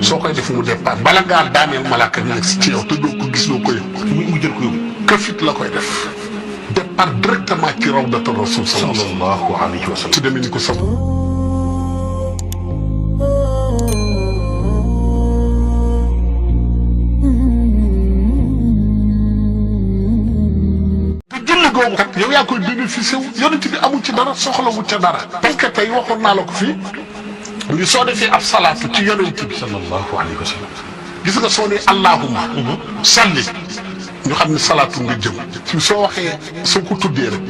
soo koy def mu départ bala ngaa daaneel malaaka bi nekk si ci yow te doo ko gis doo ko yëg. mu jël ko yóbbu. këfit la koy def. départ directement ci rawdatu rasul sallallahu alayhi wa sallam. ci demee ni ko sab. googu kat yow yaa koy bénéficié wu yonent bi amul ci dara soxlawul ca dara parce que tey waxoon naa la ko fii li soo defee ab salaatu ci yonent bi sallallahu alayhi wa sallam. gis nga soo ne allahumma salli ñu xam ne salaatu nga jëm ci soo waxee soo ko tuddee rek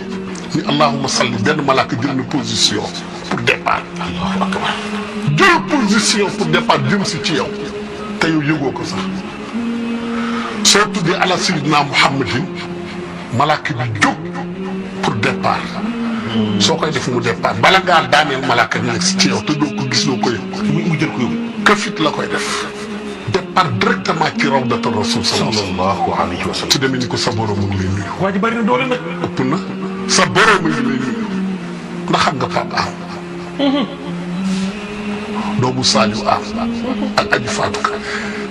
ni allahumma salli benn malaaka jël na position pour départ. allahu akbar. jël position pour départ jëm si ci yow te yow yëgoo ko sax soo tuddee ala sayyidina muhammadin malaaka bi jóg pour départ. soo koy def mu départ bala ngaa daaneel malaaka bi nekk si ci yow te doo ko gis doo ko yëg. mu jël ko yóbbu. këfit la koy def. départ directement ci rawdatu rasul sallallahu alayhi wa sallam. ci demee ni ko sa borom mu ngi lay nuyu. waa ji bari na doole nag. ëpp na sa borom mu ngi lay nuyu ndax xam nga Pape Am. doomu Saliou Am. ak aji Fatou Ka.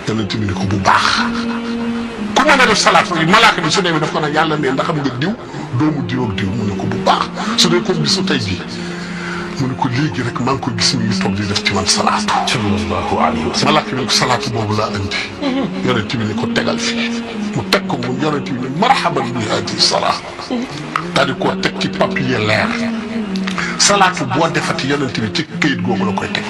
yonent bi ni ko bu baax. ku mën a def salaatu yi malaaka bi su demee daf ko nag yàlla ne ndax xam nga diw doomu diw ak diw mu ne ko bu baax su dee comme bisu tey jii mu ne ko léegi rek maa ngi koy gis mi ngi toog di def ci man salaatu. sallallahu alayhi wa sallam. malaaka bi ne ko salaatu boobu laa andi. yonent bi ne ko tegal fii mu teg ko mu yonent bi ne marhaban bi hadi salaat. daal di koo teg ci papier leer. salaatu boo defati yonent bi ci këyit googu la koy teg.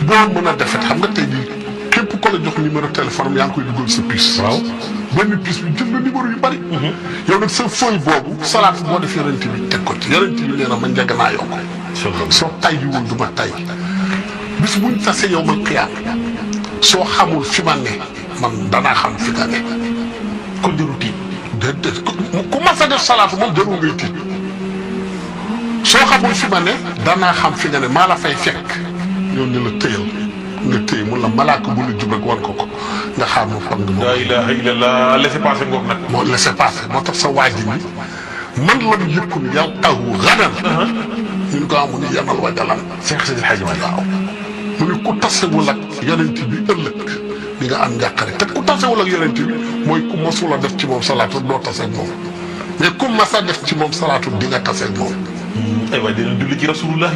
boo mën a defati xam nga tey jii képp ko la jox numéro téléphone am yaa ngi koy dugal sa puce. waaw benn puce bi jël na numéro yu bari. yow nag sa feuille boobu salaatu boo def yonent bi teg ko ci yonent bi nee na ma njëgg naa yokk. soo tayyiwul du ma tay bis buñ tase yow man xiyaam soo xamul fi ma ne man danaa xam fi nga ne. kon jarul tiit. déedéet ku mas a def salaatu moom jarul ngay tiit soo xamul fi ma ne danaa xam fi nga ne maa la fay fekk ñoo ne la tëyal nga tëy mun la malaaka bu la jub rek wan ko nga xaar ma fan nga. la ilaha illallah laissez passer ngoog nag. moo laissez passer moo tax sa waa ji ni man lam yëkkun yàlla tawu gadan. ñu ko amoon yamal wa jalam. Seex Seydi El Hadji Malick. waaw mu ne ku tasewul ak yonent bi ëllëg di nga am njàqare te ku tasewul ak yonent bi mooy ku mosul a def ci moom salaatu doo taseeg moom mais ku mas a def ci moom salaatu di nga taseeg moom. aywa dinañ julli ci rasulullah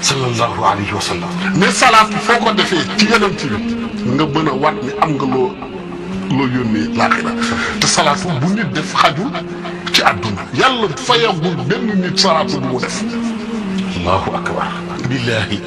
sallallahu alayhi wa sallam. mais salaatu foo ko defee ci yonent bi nga mën a wat ni am nga loo yónnee laaxira te salaatu bu nit def xajul ci àdduna yàlla fayagul benn nit salaatu bu mu def. allahu akbar. billahi